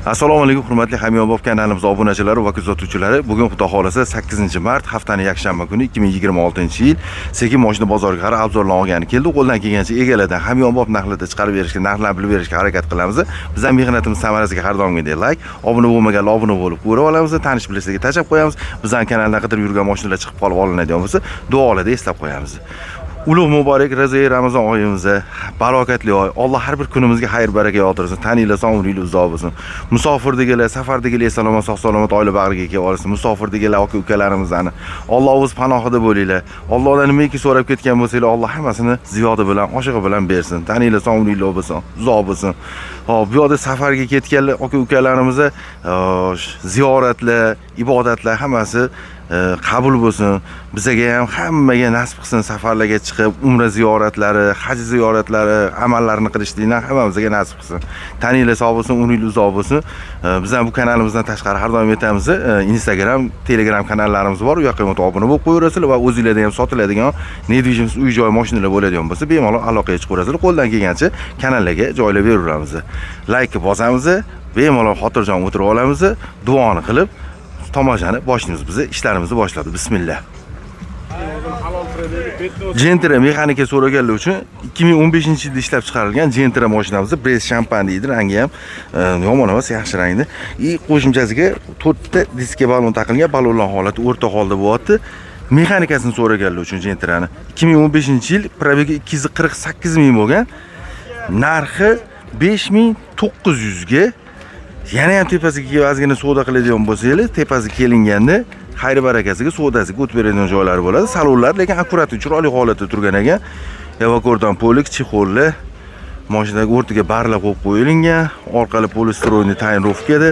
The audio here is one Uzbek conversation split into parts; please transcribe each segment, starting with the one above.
Assalomu alaykum, hurmatli Hamyonbop kanalimiz obunachilari va kuzatuvchilari. Bugun, Xudo xolasa, 8-mart, haftani yakshanba kuni, 2026-yil. Sekin mashina bozorga qarab обзор larni olgani keldi. Qo'ldan kelgancha egalardan hamyonbop narxlarda chiqarib berishga, narxlarni bilib berishga harakat qilamiz. Biz ham mehnatimiz samarasiga har doimgidek layk, obuna bo'lmaganlar obuna bo'lib ko'rib olamiz, tanish bilishlarga tashlab qo'yamiz. Bizning kanaldan qidirib yurgan mashinalar chiqib qolib olinadigan bo'lsa, duolarda eslab qo'yamiz. Ulug' muborak Razai Ramazon oyimiz, barokatli oy. Alloh har bir kunimizga xayr baraka yog'dirsin. Taninglar, umringlar uzoq bo'lsin. Musofirdagilar, safardagilar salomat, sog' salomat oila bag'riga kelib olsin. Musofirdagilar aka ukalarimizni Alloh o'z panohida bo'linglar. Allohdan nimaki so'rab ketgan bo'lsanglar, Alloh hammasini ziyoda bilan, oshig'i bilan bersin. Taninglar, umringlar bo'lsin, uzoq bo'lsin. Hop, bu yoqda safarga ketganlar aka ukalarimiz ziyoratlar, ibodatlar hammasi qabul bo'lsin. Bizaga ham, hammaga nasib qilsin safarlarga chiqib, umra ziyoratlari, haj ziyoratlari, amallarini qilishlikni hammamizga nasib qilsin. Taninglar sog' bo'lsin, umringlar uzoq bo'lsin. Biz ham bu kanalimizdan tashqari har doim aytamiz, Instagram, Telegram kanallarimiz bor. U yoqqa ham obuna bo'lib qo'yaverasizlar va o'zinglarda ham sotiladigan недвижимость, uy joy, mashinalar bo'ladigan bo'lsa, bemalol aloqaga chiqaverasizlar. Qo'ldan kelgancha kanallarga joylab beraveramiz. Laykni bosamiz, bemalol xotirjam o'tirib olamiz, duoni qilib tomoshani boshlaymiz. Biz ishlarimizni boshladik. Bismillah. Gentra mexanika so'raganlar uchun 2015-yilda ishlab chiqarilgan Gentra mashinamiz, Brest shampan deydi, rangi ham yomon emas, yaxshi rangda. И qo'shimchasiga to'rtta diska balon taqilgan, balonlar holati o'rta holda bo'lyapti. Mexanikasini so'raganlar uchun Gentrani 2015 yil, пробег i 248 ming bo'lgan, narxi 5900 ga. Yana ham tepasiga kelib ozgina savdo qiladigan bo'lsanglar, tepasiga kelinganda xayri barakasiga, savdosiga o'tib beradigan joylari bo'ladi. Salonlar lekin аккуратный, chiroyli holatda turgan ekan. Evakordan полик, чехол lar, mashinadagi o'rtaga barlar qo'yib qo'yilgan, orqali полустроенный тонировка da.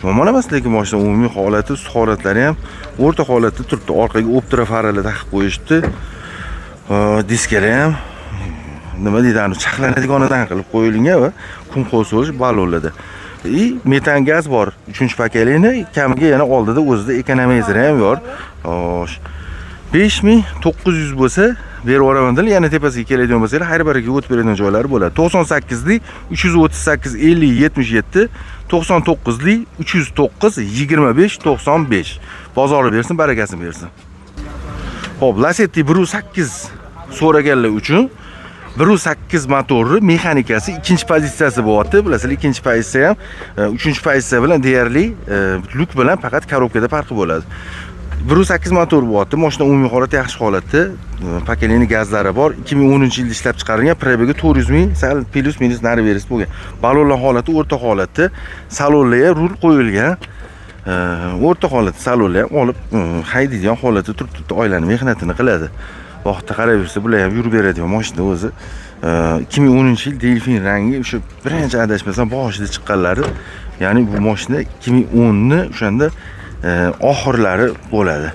Yomon emas, lekin mashina umumiy holati, ust holatlari ham o'rta holatda turibdi. Orqaga Optra faralar taqib qo'yishibdi. Diskalar ham, nima deydi, ani charxlanadiganidan qilib qo'yilgan va qum qo'shilish ballonlarda. И metan gaz bor, uchinchi поколение, kamiga yana oldida o'zida ekonomizeri ham bor. Xo'sh, 5900 bo'lsa berib yuboraman dedilar. Yana tepasiga keladigan bo'lsanglar, har biriga o'tib beradigan joylari bo'ladi. 98lik 338 50 77, 99lik 309 25 95. Bozori bersin, barakasini bersin. Xo'p, Lacetti 1.8 so'raganlar uchun 1.8 motorli mexanikasi, ikkinchi pozitsiyasi bo'lyapti. Bilasizlar, ikkinchi pozitsiya ham uchinchi pozitsiya bilan deyarli lyuk bilan faqat коробка da farqi bo'ladi. 1.8 motor bo'lyapti. Mashina umumiy holati yaxshi holatda. Поколение gazlari bor. 2010-yilda ishlab chiqarilgan, пробег i 400 ming, sal плюс минус nari berisi bo'lgan. Balonlar holati o'rta holatda. Salonlarga rul qo'yilgan. O'rta holatda salonlar ham olib haydaydigan holatda turibdi, oilani mehnatini qiladi. Vaqtda qarab yursa, bular ham yurib beradigan mashina o'zi. 2010 yil, delfin rangi, o'sha birinchi, adashmasam, boshida chiqqanlari, ya'ni bu mashina 2010 ni o'shanda oxirlari bo'ladi.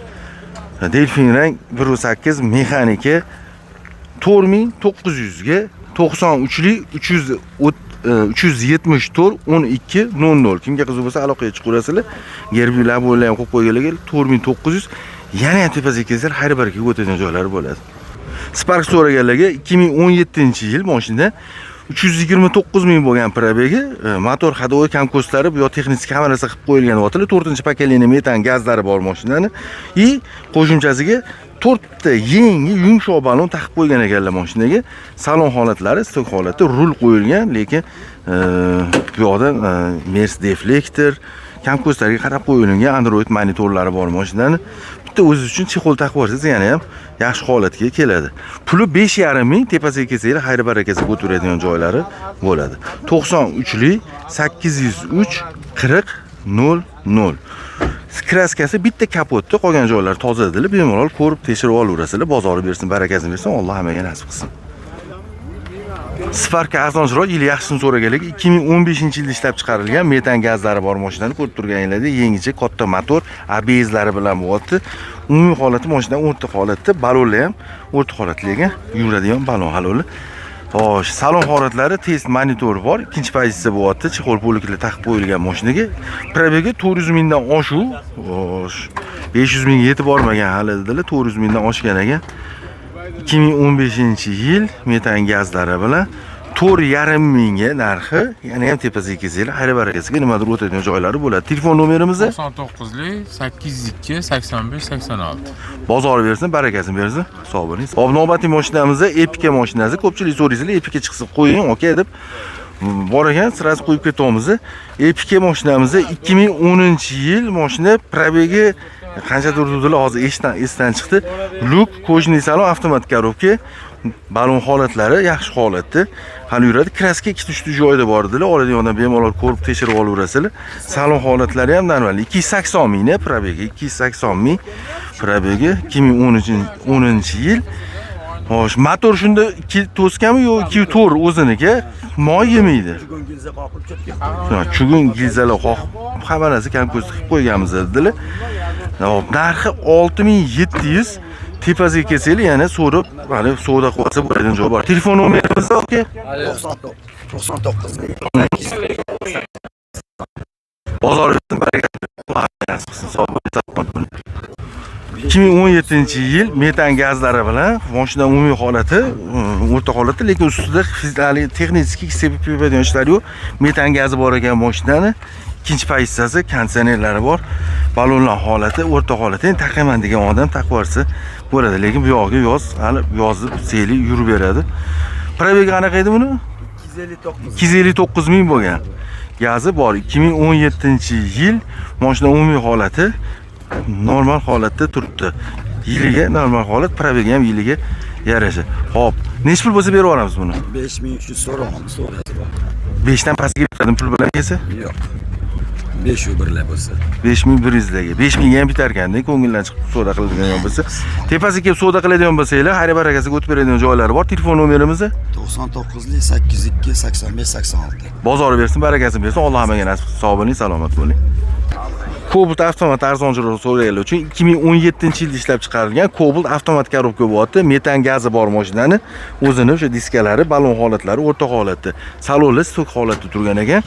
Delfin rang, 1.8 mexanika, 4900 ga. 93lik 374 12 00. Kimga qiziq bo'lsa, aloqaga chiqaverasizlar. Gerbi labolar ham qo'yib qo'yganlar. 4900, yana ham tepasiga kelsalar, har biriga o'tadigan joylari bo'ladi. Spark so'raganlarga 2017-yil mashina, 329 ming bo'lgan пробег i, motor, ходовой, kamko'stlari, bu yoq texnik kamerasi qilib qo'yilgan deyaptilar. To'rtinchi поколение metan gazlari bor mashinani. И qo'shimchasiga to'rtta yangi yumshoq balon taqib qo'ygan ekanlar mashinaga. Salon holatlari stok holatda, rul qo'yilgan, lekin bu yoqda Mers deflektor, kamko'zlarga qarab qo'yilgan Android monitorlari bor mashinani. Bitta o'zi uchun чехол taqib yuborsangiz, yana ham yaxshi holatga keladi. Puli 5,5 ming, tepasiga kelsanglar, xayri barakasiga o'tiradigan joylari bo'ladi. 93lik 803 40 00. Краска si bitta kapotda, qolgan joylari toza dedilar. Bemalol ko'rib, tekshirib olaverasizlar. Bozori bersin, barakasini bersin, Alloh hammaga nasib qilsin. Spark arzonchiroq, yil yaxshisini so'raganlik, 2015-yilda ishlab chiqarilgan, metan gazlari bor mashinani ko'rib turganinglardek, yangicha katta motor, ABSlari bilan bo'lyapti. Umumiy holati mashina o'rta holatda, balonlar ham o'rta holatda, lekin yuradigan balon haloli. Xo'sh, salon holatlari test monitor bor, ikkinchi pozitsiya bo'lyapti, чехол полик lar taqib qo'yilgan mashinaga. Пробег i 400 mingdan oshuv, xo'sh, 500 mingga yetib bormagan hali dedilar, 400 mingdan oshgan ekan. 2015-yil, metan gazlari bilan. 4,5 mingga narxi, yana ham tepasiga kelsanglar, xayr barakasiga nimadir o'tadigan joylari bo'ladi. Telefon nomerimiz 99lik 802 85 86. Bozor bersin, barakasini bersin. Sog' bo'ling. Hop, navbatdagi mashinamiz Epica mashinasi. Ko'pchilik so'raysizlar, Epica chiqsa qo'ying, aka deb. Bor ekan, сразу qo'yib ketamiz. Epica mashinamiz 2010-yil mashina, пробег i qancha turdilar, hozir esdan chiqdi. Люк, кожаный salon, avtomat коробка, balon holatlari yaxshi holatda. Hali yuradi. Краска ikkita uchta joyida bor edilar. Oladigandan bemalol ko'rib tekshirib olaverasizlar. Salon holatlari ham normal. 280 ming пробег i, 280 ming пробег i 2010 yil. Xo'sh, motor shunda 2 to'skami yo 2 to'rt o'ziniki? Moy yemaydi. Ha, чугун gilzalar qoqib, hamma narsa kam ko'z qilib qo'yganmiz dedilar. Hop, narxi 6700. Tepasiga kelsanglar yana so'rab, mana savdo qilib olsa bo'ladigan joy bor. Telefon nomerimiz aka? 99. Bozor bersin, baraka nasib qilsin, sog' bo'ling, salomat bo'ling. 2017 yil metan gazlari bilan mashina umumiy holati o'rta holatda, lekin ustida haligi texnik sepib qo'yadigan ishlari yo'q. Metan gazi bor ekan mashinani. Ikkinchi pozitsiyasi, konditsionerlari bor. Balonlar holati o'rta holatda. Endi taqaman degan odam taqib yuborsa bo'ladi, lekin bu yog'iga yoz hali yozib seli yurib beradi. Пробег i qanaqa edi buni? 259. 259 ming bo'lgan. Gazi bor. 2017 yil mashina umumiy holati normal holatda turibdi. Yiliga normal holat, пробег i ham yiliga yarasha. Xo'p, nechi pul bo'lsa berib yuboramiz buni? 5300 so'rag'amiz, so'rasi bor. 5 dan pastga bitadi pul bilan kelsa? Yo'q. 5 birlar bo'lsa. 5100 larga. 5000 ga ham bitar ekanda, ko'ngildan chiqib savdo qiladigan bo'lsa. Tepasiga kelib savdo qiladigan bo'lsanglar, xayr barakasiga o'tib beradigan joylari bor. Telefon nomerimiz 99lik 802 85 86. Bozor bersin, barakasini bersin. Alloh hammaga nasib qilsin. Sog' bo'ling, salomat bo'ling. Cobalt avtomat arzonchiroq so'raganlar uchun 2017 yilda ishlab chiqarilgan Cobalt avtomat коробка bo'lyapti. Metan gazi bor mashinani. O'zini o'sha diskalari, balon holatlari o'rta holatda. Salonli сток holatda turgan ekan.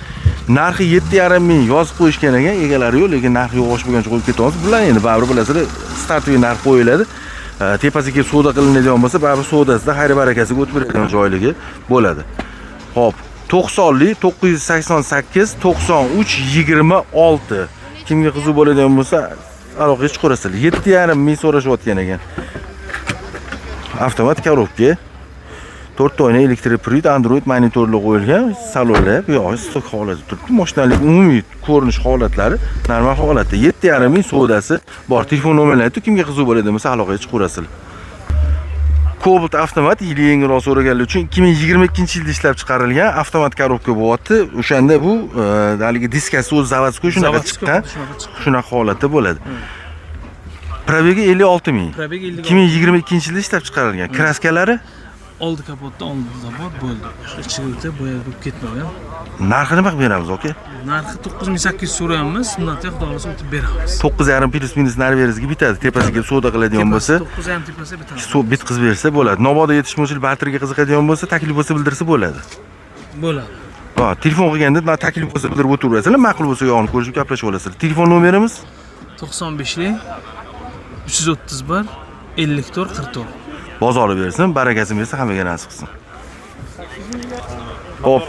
Narxi 7,5 ming yozib qo'yishgan ekan, egalari yo'q, lekin narxi yog'och bo'lgancha qo'yib ketamiz. Bular endi baribir bilasizlar, стартовый narx qo'yiladi. Tepasiga kelib savdo qilinadigan bo'lsa, baribir savdosida xayr barakasiga o'tib beradigan joyligi bo'ladi. Xo'p, 90lik 988 93 26. Kimga qiziq bo'ladigan bo'lsa, aloqaga chiqarasizlar. 7,5 ming so'rashayotgan ekan. Avtomat коробка. To'rtta oyna, электропривод, Android monitorlar qo'yilgan, salonlar bu yog'i сток holatda turibdi. Mashinaning umumiy ko'rinish holatlari normal holatda. 7,5 ming savdosi bor. Telefon nomerlarini aytib, kimga qiziq bo'ladigan bo'lsa, aloqaga chiqarasizlar. Cobalt avtomat yili yengilroq so'raganlar uchun 2022 yilda ishlab chiqarilgan avtomat коробка bo'lyapti. O'shanda bu haligi diskasi o'zi заводской shunaqa Заводской chiqqan. Shunaqa chiqqan. Shunaqa holatda bo'ladi. Пробег i 56 ming. Пробег i 56. 2022 yilda ishlab chiqarilgan. Краска lari Oldi kapotda oldida bor, bo'ldi. Boshqa ichiga o'ta bo'ya bo'lib ketmagan. Narxini nima qilib beramiz, aka? Narxi 9800 so'rayapmiz, undan tepasi xudo xohlasa o'tib beramiz. 9,5 плюс минус nari berizga bitadi. Tepasiga kelib savdo qiladigan bo'lsa, 9,5 tepasi bitadi. Bitqizib bersa bo'ladi. Mabodo yetishmovchilik barterga qiziqadigan bo'lsa, taklif bo'lsa bildirsa bo'ladi. Bo'ladi. Ha, telefon qilganda na taklif bo'lsa bildirib o'tiraverasizlar, ma'qul bo'lsa yog'ini ko'rishib gaplashib olasizlar. Telefon nomerimiz 95lik 331 54 44. Bozori bersin, barakasini bersin, hammaga nasib qilsin. Xo'p,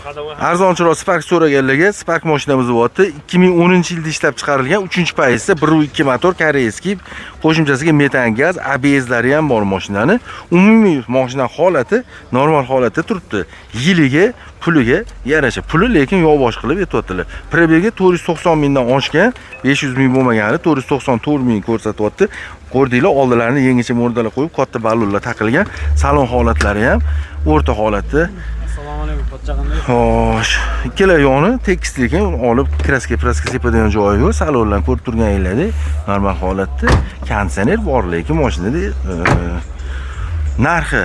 arzonchiroq Spark so'raganlarga Spark mashinamiz bo'lyapti. 2010 yilda ishlab chiqarilgan 3-pozitsiyada 1.2 motor корейский, qo'shimchasiga metan gaz, ABSlari ham bor mashinani. Umumiy mashina holati normal holatda turibdi. Yiliga, puliga yarasha. Puli lekin yog'bosh qilib aytyaptilar. Пробег i 490 mingdan oshgan, 500 ming bo'lmagani 494 ming ko'rsatyapti. Ko'rdinglar, oldilarini yangicha murdalar qo'yib, katta ballonlar taqilgan. Salon holatlari ham o'rta holatda. Assalomu alaykum, pochcha, qanday? Xo'sh, ikkala yoni tekis, lekin olib краска праска sepadigan joyi yo'q. Salonlarni ko'rib turganinglardek normal holatda. Konditsioner bor, lekin mashinada narxi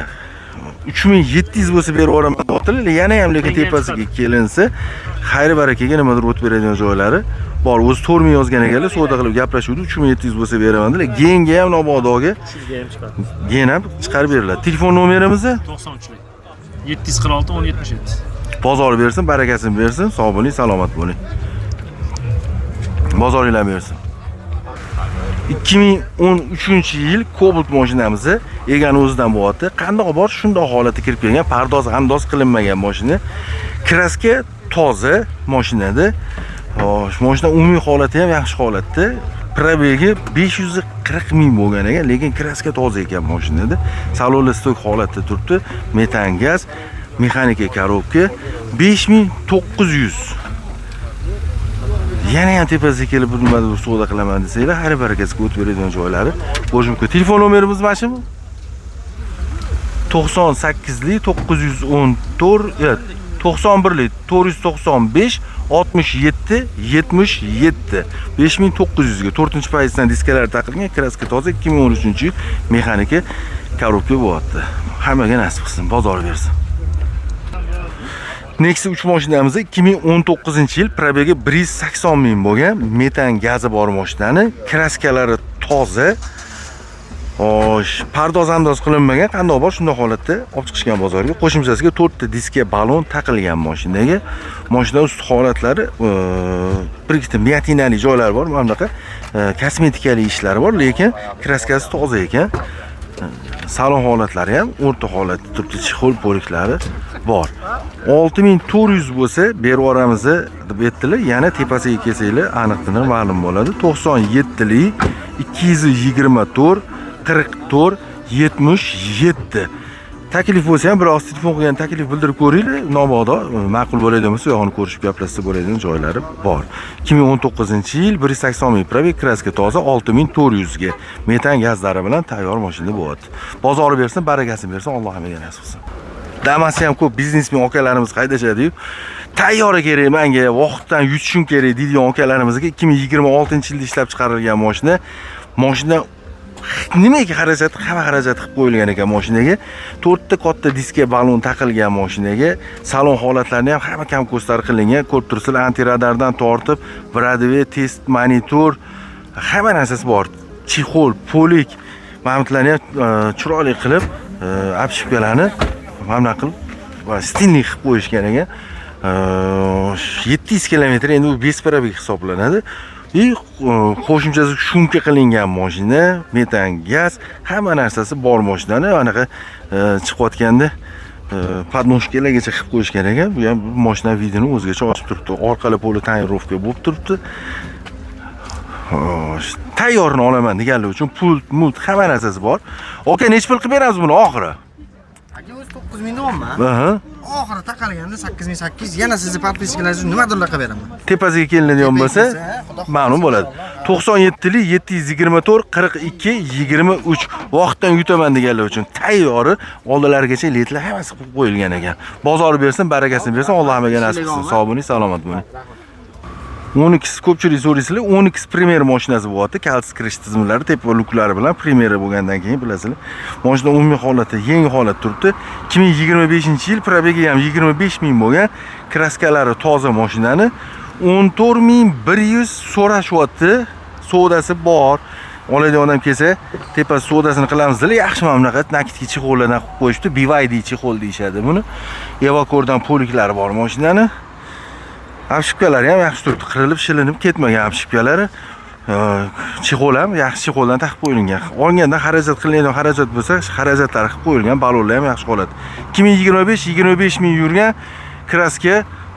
3700 bo'lsa berib yuboraman deyaptilar. Yana ham lekin tepasiga kelinsa, xayr barakaga nimadir o'tib beradigan joylari bor. O'zi 4000 yozgan ekanlar, savdo qilib gaplashuvdi. 3700 bo'lsa beraman dedilar. Genga ham mabodoga Sizga ham chiqadi. Gen ham chiqarib beriladi. Telefon nomerimiz 93lik 746 10 77. Bozor bersin, barakasini bersin. Sog' bo'ling, salomat bo'ling. Bozoringlar bersin. 2013-yil Cobalt mashinamizni egani o'zidan bo'lyapti. Qandoq bor, shundoq holatda kirib kelgan, pardoz andoz qilinmagan mashina. Краска toza mashinada. Xo'sh, mashina umumiy holati ham yaxshi holatda. Пробег i 540 ming bo'lgan ekan, lekin краска toza ekan mashinada. Salonda stock holatda turibdi. Metan gaz, mexanika коробка 5900. Yana ham tepasiga kelib bir nimadir savdo qilaman desanglar, har barakasiga o'tib beradigan joylari bo'lishi mumkin. Telefon nomerimiz mana shumi? 98lik 914, 91lik 495 67 77. 5900 ga 4-pozitsiyadan diskalar taqilgan, краска toza, 2013-yil, mexanika коробка bo'lyapti. Hammaga nasib qilsin, bozor bersin. Nexia 3 mashinamiz 2019-yil, пробег i 180 ming bo'lgan, metan gazi bor mashinani, краска lari toza. Xo'sh, pardoz andoz qilinmagan, qandoq bor shunday holatda olib chiqishgan bozorga. Qo'shimchasiga 4 ta diska balon taqilgan mashinaga. Mashina ust holatlari bir ikkita вмятина li joylar bor, mana bunaqa kosmetikali ishlari bor, lekin краска si toza ekan. Salon holatlari ham o'rta holatda turibdi, чехол полик lari bor. 6400 bo'lsa berib yuboramiz deb aytdilar. Yana tepasiga kelsanglar aniq tiniq ma'lum bo'ladi. 97lik 224 44 77. Taklif bo'lsa ham bir oz telefon qilgan, taklif bildirib ko'ringlar. Mabodo ma'qul bo'ladigan bo'lsa, uyog'ini ko'rishib gaplashsa bo'ladigan joylari bor. 2019-yil, 180 ming пробег, краска toza, 6400 ga metan gazlari bilan tayyor mashina bo'lyapti. Bozori bersin, barakasini bersin, Alloh hammaga nasib qilsin. Damasi ham ko'p biznesmen akalarimiz haydashadi-yu. Tayyora kerak menga, vaqtdan yutishim kerak deydigan akalarimizga 2026-yilda ishlab chiqarilgan mashina. Mashina nimaga xarajat, hamma xarajat qilib qo'yilgan ekan mashinaga. To'rtta katta diska balon taqilgan mashinaga. Salon holatlarini ham hamma kam ko'star qilingan. Ko'rib turibsizlar, antiradardan tortib, брадве, тест monitor, hamma narsasi bor. Чехол, полик, mana ham chiroyli qilib, обшивка larni mana bunaqa qilib va стильный qilib qo'yishgan ekan. 700 kilometr, endi u без пробег hisoblanadi. И qo'shimchasi шумка qilingan mashina, metan gaz, hamma narsasi bor mashinani. Anaqa chiqayotganda подножка largacha qilib qo'yishgan ekan. Bu ham mashina вид ini o'zgacha ochib turibdi. Orqali poli тонировка bo'lib turibdi. Xo'sh, tayyorini olaman deganlar uchun pult, mult hamma narsasi bor. Aka, nechi pul qilib beramiz buni oxiri? Aka, o'zi 9000 deyapman. Oxiri taqalganda 8800, yana sizni подписка laringiz uchun nimadirlar qilib beraman. Tepasiga kelinadigan bo'lsa, kelsa, xudo xohlasa, ma'lum bo'ladi. 97lik 724 42 23. Vaqtdan yutaman deganlar uchun tayyori, oldilarigacha ledlar hammasi qilib qo'yilgan ekan. Bozor bersin, barakasini bersin, Alloh hammaga nasib qilsin. Sog' bo'ling, salomat bo'ling. 12 ko'pchilik so'raysizlar, 12 Premier mashinasi bo'lyapti. Kalsiy kirish tizimlari, tepa люк lari bilan Premier bo'lgandan keyin bilasizlar. Mashina umumiy holatda, yangi holat turibdi. 2025-yil, пробег i ham 25 ming bo'lgan. Краска lari toza mashinani 14 100 so'rashyapti. Savdosi bor. Oladigan odam kelsa, tepasi savdosini qilamiz dedilar. Yaxshi, mana bunaqa накидка чехол lardan qilib qo'yishibdi. BYD чехол deyishadi buni. Evakordan полик lari bor mashinani. Обшивка lari ham yaxshi turibdi. Qirilib, shilinib ketmagan обшивка lari. Чехол ham yaxshi чехол dan taqib qo'yilgan. Olganda xarajat qilinadigan xarajat bo'lsa, xarajatlari qilib qo'yilgan, balonlar ham yaxshi holat. 2025, 25 ming yurgan, краска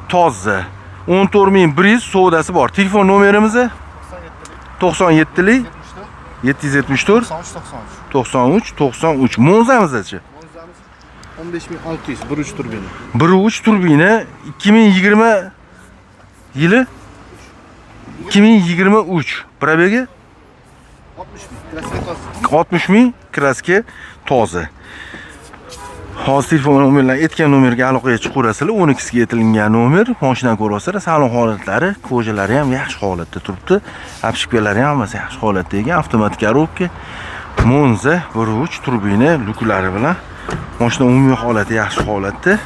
toza. 14 100, savdosi bor. Telefon nomerimiz 97lik 774 93 93. Monzamizchi? 15600, 1.3 turbina. 1.3 turbina, 2020 yili, 2023, пробег i 60 ming. Краска toza. 60 ming, краска toza. Hozir telefon nomerlarni aytgan nomerga aloqaga chiqaverasizlar. 12siga aytilgan nomer. Mashinani ko'ryapsizlar, salon holatlari, кожа lari ham yaxshi holatda turibdi. Обшивка lari ham hammasi yaxshi holatda ekan. Avtomat коробка, Monza 1.3 turbina, люк lari bilan. Mashina umumiy holati yaxshi holatda.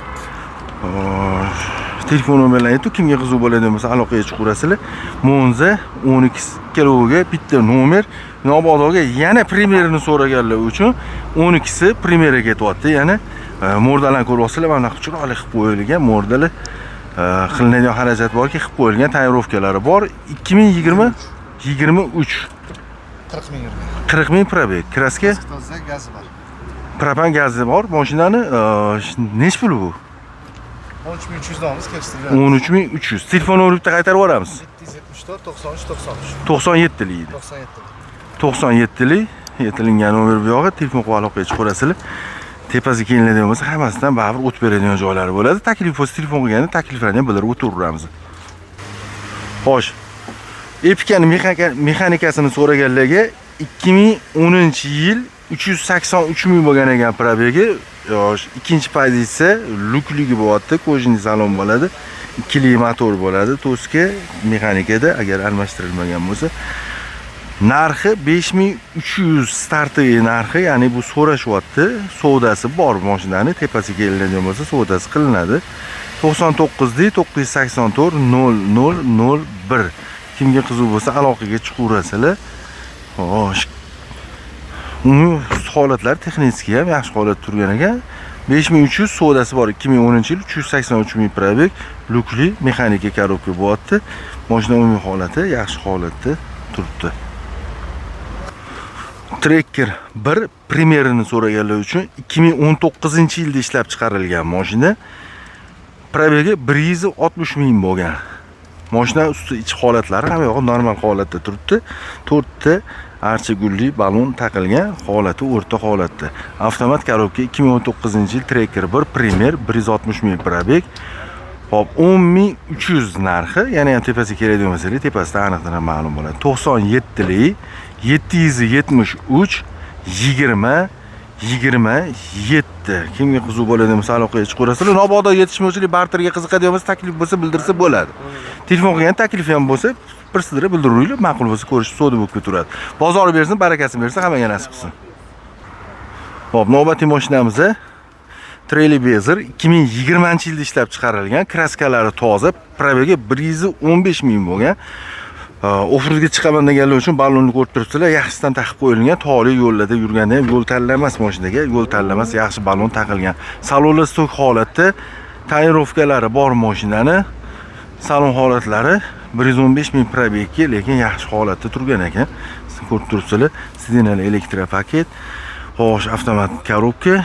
Xo'sh, telefon nomerlarini aytib, kimga qiziq bo'ladigan bo'lsa aloqaga chiqaverasizlar. Monza 12 ikaloviga bitta nomer. Nobodoga yana Premierini so'raganlar uchun 12si Premierga ketyapti. Yana морда larni ko'ryapsizlar, mana bunaqa chiroyli qilib qo'yilgan морда lar, qilinadigan xarajat borki, qilib qo'yilgan, тонировка lari bor. 2020 23. 40 ming yurgan. 40 ming пробег. Краска? Toza, gazi bor. Propan gazi bor. Mashinani nechi pul bu? 13 300 olamiz, kelishtirib. 13 300. Telefon nomerini bitta qaytarib yuboramiz. 774 93 93. 97 lik edi. 97. 97lik yetilingan nomer bu yog'i, telefon qilib aloqaga chiqaverasizlar. Tepasiga kelinadigan bo'lsa, hammasidan baribir o't beradigan joylari bo'ladi. Taklif bo'lsa, telefon qilganda takliflarni ham bildirib o'tiraveramiz. Xo'sh. Epikani mexanikasini so'raganlarga 2010-yil, 383 ming bo'lgan ekan пробег i. Yosh, ikkinchi pozitsiya, lukligi bo'lyapti, кожаный salon bo'ladi. Ikkili motor bo'ladi, to'ska mexanikada agar almashtirilmagan bo'lsa. Narxi 5300 стартовый narxi, ya'ni bu so'rashyapti. Savdosi bor mashinani, tepasiga kelinadigan bo'lsa, savdosi qilinadi. 99 lik 984 0001. Kimga qiziq bo'lsa, aloqaga chiqaverasizlar. Xo'sh. Umumiy holatlar texnik ham yaxshi holatda turgan ekan. 5300, savdosi bor. 2010-yil, 383 ming пробег, lukli, mexanika коробка bo'lyapti. Mashina umumiy holati yaxshi holatda turibdi. Tracker 1 Premier'ini so'raganlar uchun 2019-yilda ishlab chiqarilgan mashina. Пробег i 160 ming bo'lgan. Mashina usti, ichi holatlari hamma yog'i normal holatda turibdi. To'rtta archa gulli balon taqilgan, holati o'rta holatda. Avtomat коробка, 2019-yil Tracker 1 Premier, 160 ming пробег. Hop, 10 300 narxi, yana ham tepasiga keladigan bo'lsak, tepasida aniqdan ma'lum bo'ladi. 97lik 773 20 27. Kimga qiziq bo'ladi bo'lsa, aloqaga chiqaverasizlar. Mabodo yetishmovchilik barterga qiziqadigan bo'lsa, taklif bo'lsa, bildirsa bo'ladi. Telefon qilgan taklifi ham bo'lsa, bir sidra bildiringlar, ma'qul bo'lsa, ko'rishib savdo bo'lib ketaveradi. Bozor bersin, barakasini bersin, hammaga nasib qilsin. Xo'p, navbatdagi mashinamiz Trailblazer, 2020 yilda ishlab chiqarilgan, краска lari toza, пробег i 115 ming bo'lgan. Offroadga chiqaman deganlar uchun ballonni ko'rib turibsizlar, yaxshisidan taqib qo'yilgan. Tog'li yo'llarda yurganda ham yo'l tanlamas mashinaga, yo'l tanlamas yaxshi ballon taqilgan. Salonlar stok holatda, тонировка lari bor mashinani. Salon holatlari 115 ming пробег ga, lekin yaxshi holatda turgan ekan. Siz ko'rib turibsizlar, сиденья li электропакет, xo'sh, avtomat коробка,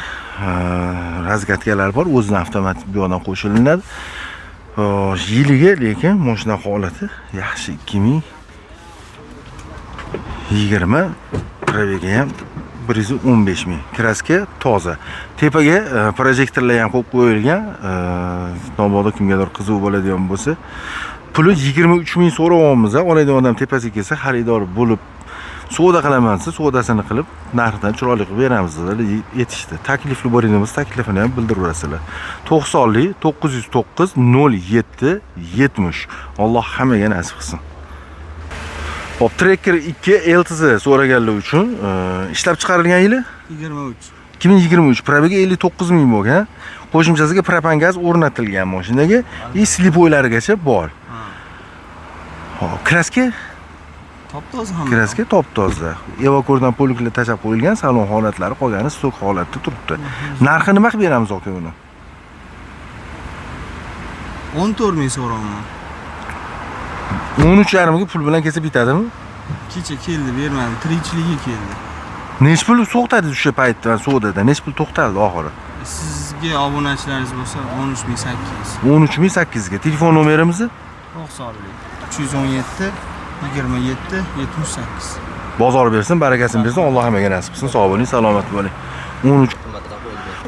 разгадка lar bor, o'zidan avtomat bu yoqdan qo'shilinadi. Xo'sh, yiliga lekin mashina holati yaxshi, 2020, пробег i ham 115 ming. Краска toza. Tepaga projektorlar ham qo'yib qo'yilgan. Mabodo kimgadir qiziq bo'ladigan bo'lsa, puli 23 ming so'rayapmiz. Oladigan odam tepasiga kelsa, xaridor bo'lib savdo qilaman desa, savdosini qilib, narxidan chiroyli qilib beramiz dedilar, yetishdi. Taklifli bo'ladigan bo'lsa, taklifini ham bildiraverasizlar. 90lik 909 07 70. Alloh hammaga nasib qilsin. Hop, Tracker 2 LTZ so'raganlar uchun ishlab chiqarilgan yili 23. 2023, пробег i 59 ming bo'lgan. Qo'shimchasiga propan gaz o'rnatilgan mashinaga и слепой larigacha bor. Hop, краска Top toza hamma. Краска top toza. Evakordan полик lar tashlab qo'yilgan, salon holatlari qolgani stok holatda turibdi. Narxi nima qilib beramiz, aka, buni? 14 ming so'rayapman. 13,5 ga pul bilan kelsa bitadimi? Kecha keldi, bermadim. Tirikchiligi keldi. Nechi pul to'xtadi o'sha paytda savdoda? Nechi pul to'xtaldi oxiri? Sizga obunachilaringiz bo'lsa, 13 800. 13 800 ga. Telefon nomerimizni? 90lik 317 27 78. Bozor bersin, barakasini bersin, Alloh hammaga nasib qilsin. Sog' bo'ling, salomat bo'ling. 13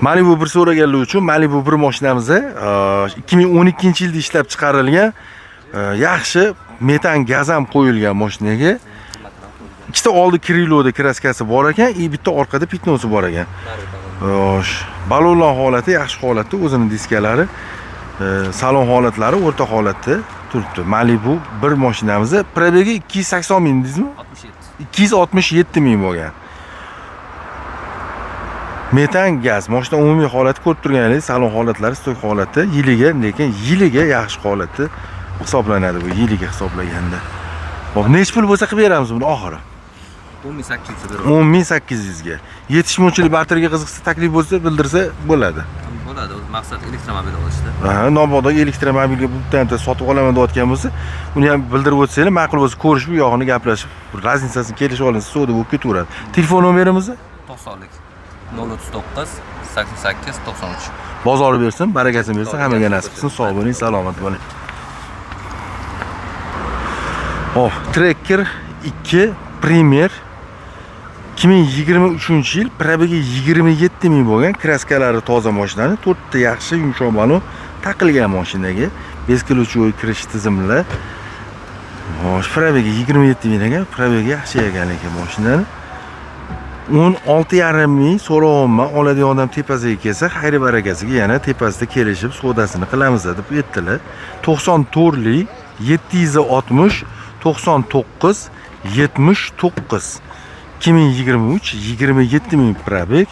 Malibu bir so'raganlar uchun Malibu bir mashinamiz 2012 yilda ishlab chiqarilgan, yaxshi metan gaz ham qo'yilgan mashinaga. Ikkita oldi крыло da краска si bor ekan и bitta orqada пятно si bor ekan. Xo'sh, balonlar holati yaxshi holatda, o'zini diskalari, salon holatlari o'rta holatda turibdi. Malibu bir mashinamiz пробег i 280 ming dedingizmi? 67. 267 ming bo'lgan. Metan gaz, mashina umumiy holati ko'rib turganingiz, salon holatlari stok holatda, yiliga, lekin yiliga yaxshi holatda hisoblanadi bu, yiliga hisoblaganda. Xo'p, nechi pul bo'lsa qilib beramiz buni oxiri? 10 800 berib. 10 800 ga. Yetishmovchilik barterga qiziqsa, taklif bo'lsa, bildirsa bo'ladi. Bo'ladi o'zi. Maqsad elektromobil olishda. Ha, mabodo elektromobilga bitta sotib olaman deyotgan bo'lsa, uni ham bildirib o'tsanglar, ma'qul bo'lsa ko'rishib, u yog'ini gaplashib, разница sini kelishib olinsa, savdo bo'lib ketaveradi. Telefon nomerimizni? 90lik 039 88 93. Bozor bersin, barakasini bersin, hammaga nasib qilsin. Sog' bo'ling, salomat bo'ling. Hop, Tracker 2 Premier 2023-yil, пробег i 27 ming bo'lgan, краска lari toza mashinani, to'rtta yaxshi yumshoq balon taqilgan mashinaga, бесключевой kirish tizimli. Xo'sh, пробег i 27 ming ekan, пробег i yaxshi ekan lekin mashinani. 16,5 ming so'rayapman, oladigan odam tepasiga kelsa, xayri barakasiga yana tepasida kelishib savdosini qilamiz deb aytdilar. 94lik 760 99 79, 2023, 27 ming пробег,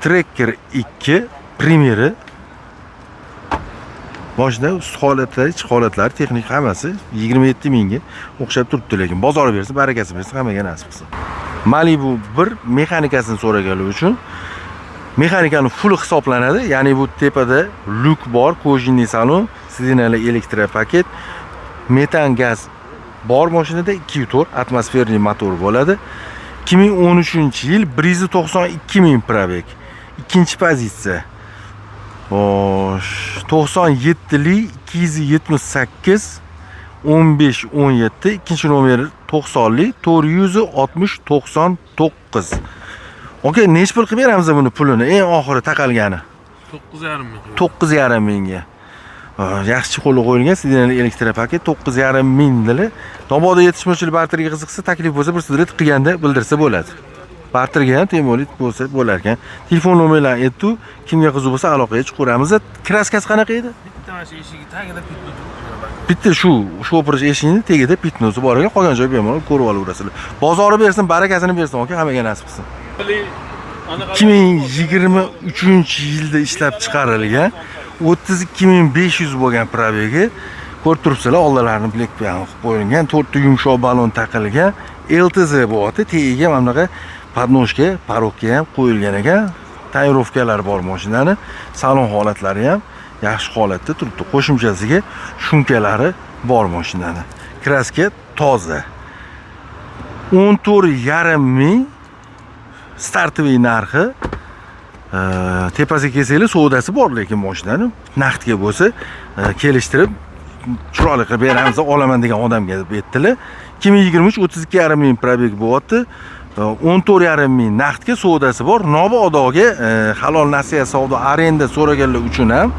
Tracker 2 Premieri. Mashina ust holatlari, ichki holatlari, texnik hammasi 27 mingga o'xshab turibdi lekin bozor bersin, barakasini bersin, hammaga nasib qilsin. Malibu 1 mexanikasini so'raganlar uchun mexanikani full hisoblanadi. Ya'ni bu tepada lyuk bor, кожаный salon, сиденья lar электропакет, metan gaz bor mashinada, 2.4 атмосферный motor bo'ladi. 2013 yil, 192 ming пробег. Ikkinchi pozitsiya. Xo'sh, 97lik 278 15 17, ikkinchi nomer 90lik 460 99. Aka, nechi pul qilib beramiz buni pulini? Eng oxiri taqalgani. 9,5 ming. 9,5 mingga. Yaxshi qo'li qo'yilgan сиденья электропакет, 9,5 ming dili. Mabodo yetishmovchilik barterga qiziqsa, taklif bo'lsa, bir sudrat qilganda bildirsa bo'ladi. Barterga ham temolит bo'lsa bo'lar ekan. Telefon nomerlarini aytdi, kimga qiziq bo'lsa aloqaga chiqaveramiz. Краска si qanaqa edi? Bitta mana shu eshigi tagida пятно. Bitta shu o'pirish eshigining tagida пятно si bor ekan, qolgan joyi bemalol ko'rib olaverasizlar. Bozori bersin, barakasini bersin, aka, hammaga nasib qilsin. 2023 yilda ishlab chiqarilgan, 32 500 bo'lgan пробег i. Ko'rib turibsizlar, oldalarini bilek bilan qilib qo'yilgan, to'rtta yumshoq balon taqilgan, LTZ bo'lyapti. Tagiga mana bunaqa подножка, порог ka ham qo'yilgan ekan. Тонировка lar bor mashinani, salon holatlari ham yaxshi holatda turibdi. Qo'shimchasiga шумка lari bor mashinani. Краска toza. 14,5 ming стартовый narxi. Tepasiga kelsanglar, savdosi bor lekin mashinani naqdga bo'lsa, kelishtirib chiroyli qilib beramiz olaman degan odamga deb aytdilar. 2023, 32,5 ming пробег bo'lyapti. 14,5 ming naqdga, savdosi bor. Nobodoga halol nasiya savdo, arenda so'raganlar uchun ham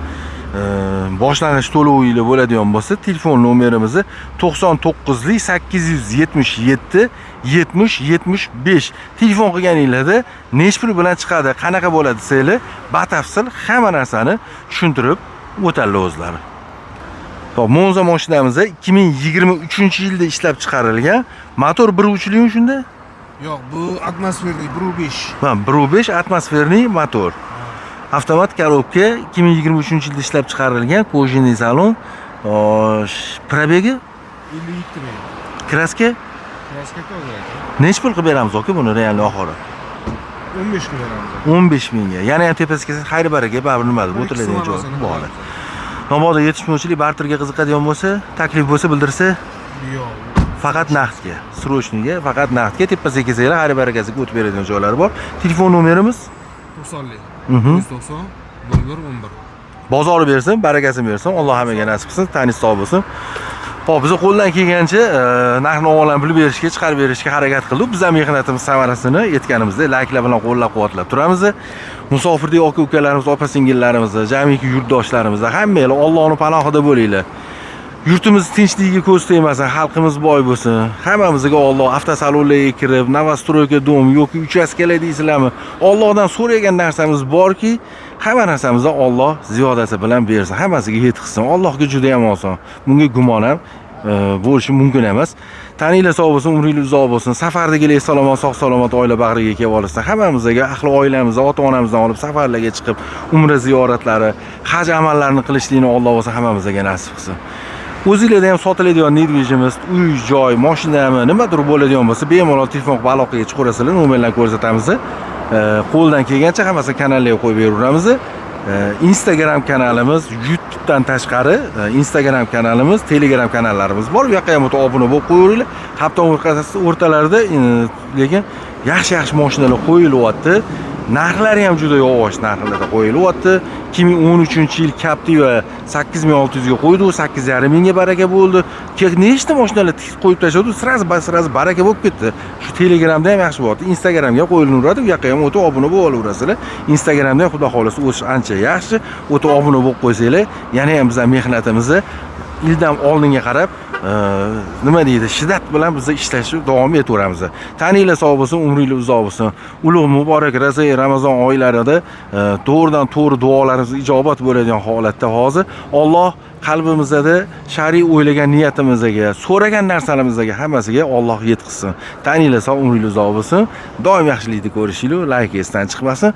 boshlang'ich to'lovi bo'ladigan bo'lsa, telefon nomerimizni 99lik 877 70 75 telefon qilganinglarda nechi pul bilan chiqadi, qanaqa bo'ladi desanglar, batafsil hamma narsani tushuntirib o'tadilar o'zlari. Hop, Monza mashinamiz 2023 yilda ishlab chiqarilgan. Motor 1.3 likmi shunda? Yo'q, bu атмосферный 1.5. Ha, 1.5 атмосферный motor. Avtomat коробка, 2023 yilda ishlab chiqarilgan, кожаный salon. Xo'sh, пробег i? 57 ming. Краска? Краска toza aka. Nechi pul qilib beramiz aka buni реальный oxiri? 15 ga beramiz. 15 mingga. Yana ham tepasiga kelsa, xayri baraka, baribir nima deb o'tiriladigan joy bor. Mabodo yetishmovchilik barterga qiziqadigan bo'lsa, taklif bo'lsa bildirsa, Yo'q. Faqat naqdga, срочный ga, faqat naqdga tepasiga kelsanglar, xayri barakasiga o'tib beradigan joylari bor. Telefon nomerimiz? 90lik. 190 11 11. Bozori bersin, barakasini bersin, Alloh hammaga nasib qilsin, tani sog' bo'lsin. Xo'p, biz qo'ldan kelgancha narx navolarni bilib berishga, chiqarib berishga harakat qildik. Biz ham mehnatimiz samarasini aytganimizdek layklar bilan qo'llab-quvvatlab turamiz. Musofirdek aka ukalarimiz, opa singillarimiz, jamiki yurtdoshlarimiz, hammanglar Allohning panohida bo'linglar. Yurtimiz tinchligiga ko'z tegmasin, xalqimiz boy bo'lsin. Hammamizga Alloh avtosalonlarga kirib, новостройка дом yoki uchastkalar deysizlarmi? Allohdan so'ragan narsamiz borki, hamma narsamizni Alloh ziyodasi bilan bersin, hammasiga yetkazsin. Allohga juda ham oson. Bunga gumon ham bo'lishi mumkin emas. Taninglar sog' bo'lsin, umringiz uzoq bo'lsin. Safardagilar salomat, sog' salomat oila bag'riga kelib olsin. Hammamizga ahli oilamizni, ota-onamizdan olib safarlarga chiqib, umra ziyoratlari, haj amallarini qilishlikni Alloh bo'lsa hammamizga nasib qilsin. O'zinglarda ham sotiladigan недвижимость, uy, joy, mashinami, nimadir bo'ladigan bo'lsa, bemalol telefon qilib aloqaga chiqaverasizlar, nomerlarni ko'rsatamiz. Qo'ldan kelgancha hammasini kanallarga qo'yib beraveramiz. Instagram kanalimiz, YouTubedan tashqari Instagram kanalimiz, Telegram kanallarimiz bor. U yoqqa ham o'tib obuna bo'lib qo'yaveringlar. Hafta o'rtalarida lekin yaxshi yaxshi mashinalar qo'yilyapti. Narxlari ham juda yog'och narxlarda qo'yilyapti. 2013-yil Captiva 8600 ga qo'ydi, u 8,5 mingga baraka bo'ldi. Nechta mashinalar tik qo'yib tashladi, сразу baraka bo'lib ketdi. Shu Telegramda ham yaxshi bo'lyapti, Instagramga qo'yilaveradi, u yoqqa ham o'tib obuna bo'lib olaverasizlar. Instagramda ham, xudo xohlasa, o'sish ancha yaxshi. O'tib obuna bo'lib qo'ysanglar, yana ham bizlar mehnatimizni ildam oldinga qarab, nima deydi, shiddat bilan biz ishlashni davom etaveramiz. Taninglar sog' bo'lsin, umringlar uzoq bo'lsin. Ulug' muborak razai Ramazon oylarida to'g'ridan to'g'ri duolarimiz ijobat bo'ladigan holatda hozir Alloh qalbimizda shariy o'ylagan niyatimizga, so'ragan narsalarimizga hammasiga Alloh yetkazsin. Taninglar sog', umringlar uzoq bo'lsin. Doim yaxshilikni ko'rishinglar, layk esdan chiqmasin.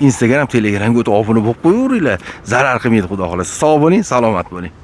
Instagram, Telegramga o'tib obuna bo'lib qo'yaveringlar. Zarar qilmaydi, xudo xohlasa. Sog' bo'ling, salomat bo'ling.